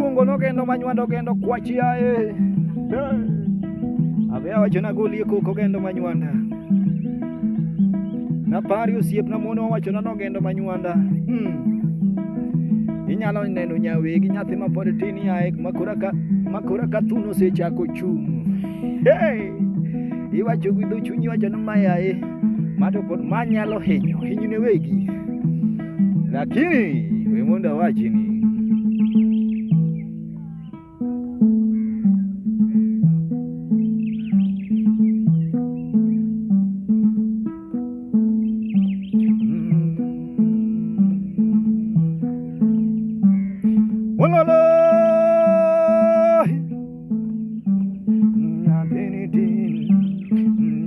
Iluongo nogendo manywando ogendo kwach yaye. Abe awacho nagolie koko ogendo manywanda. Napari osiepna mono owachona nogendo manywanda. Inyalo neno nyawegi nyathi ma pod tin yaye makoro ka thuno osechako chung'. Hey! Iwacho gi dho chunyi iwacho ni ma yaye ma to pod ma nyalo hinyo hiny ne wegi. Lakini we mondo awachni. Ololo! Nyathini tin,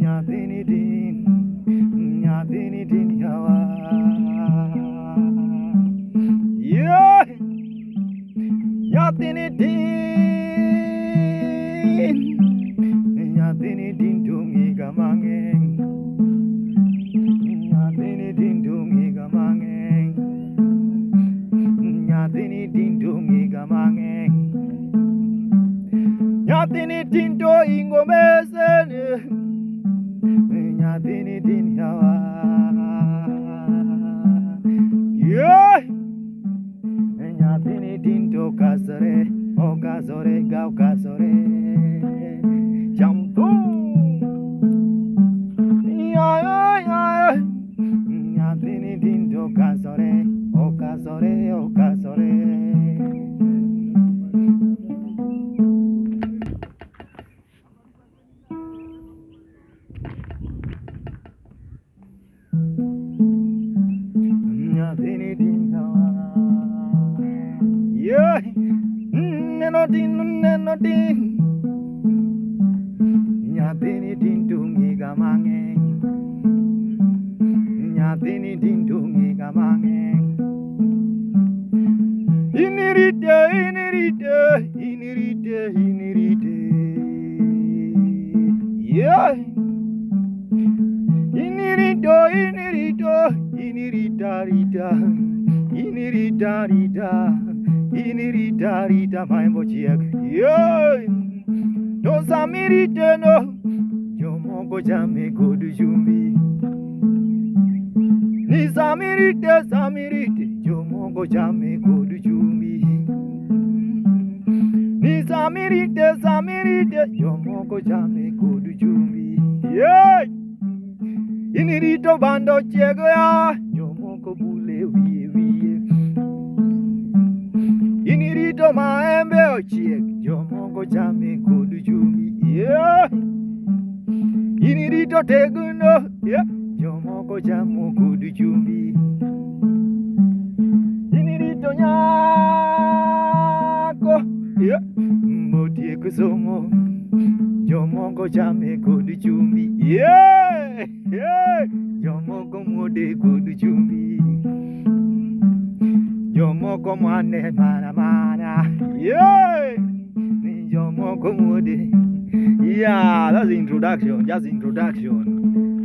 nyathini tin, nyathini tin yawa. Yeah! Nyathini tin, nyathini tin tung higa mang'eny. Nyathini tin tung higa mang'eny. Nyathini tin tung higa mang'eny. Nyathini tin to ingo mesene. Nyathini tin yawa. Yeah! Nyathini tin to okasore, okasore ga okasore. Cham thum. Ya ya ya. Nyathini tin to okasore, okasore, okasore. Nyathini tin yawa. Yeah. Neno tin, neno tin. Nyathini tin tung higa mang'eny. Nyathini tin tung higa mang'eny. Inirite, inirite, inirite, inirite. Yeah. Inirito, inirito, inirita rita, inirita rita, inirita rita maembo chiek. Yeah. To samirite no, jomoko chame kod chumbi. Ni samirite, samirite, jomoko chame kod chumbi. Ni samirite, samirite, jomoko chame kod chumbi. Yeah. Inirito bando chiego ya, jomoko bule wiye wiye. Inirito maembe ochiek, jomoko chame kod chumbi. Yeah. Inirito tegno, yeah. Jomoko chamo kod chumbi. Inirito nyako, yeah. Motieko somo, jomoko chame kod chumbi. Yeah. Yeah. Jomoko muode kod chumbi. Jomoko mwane mana mana. Yeah. Ni jomoko muode. Yeah, that's the introduction, just introduction.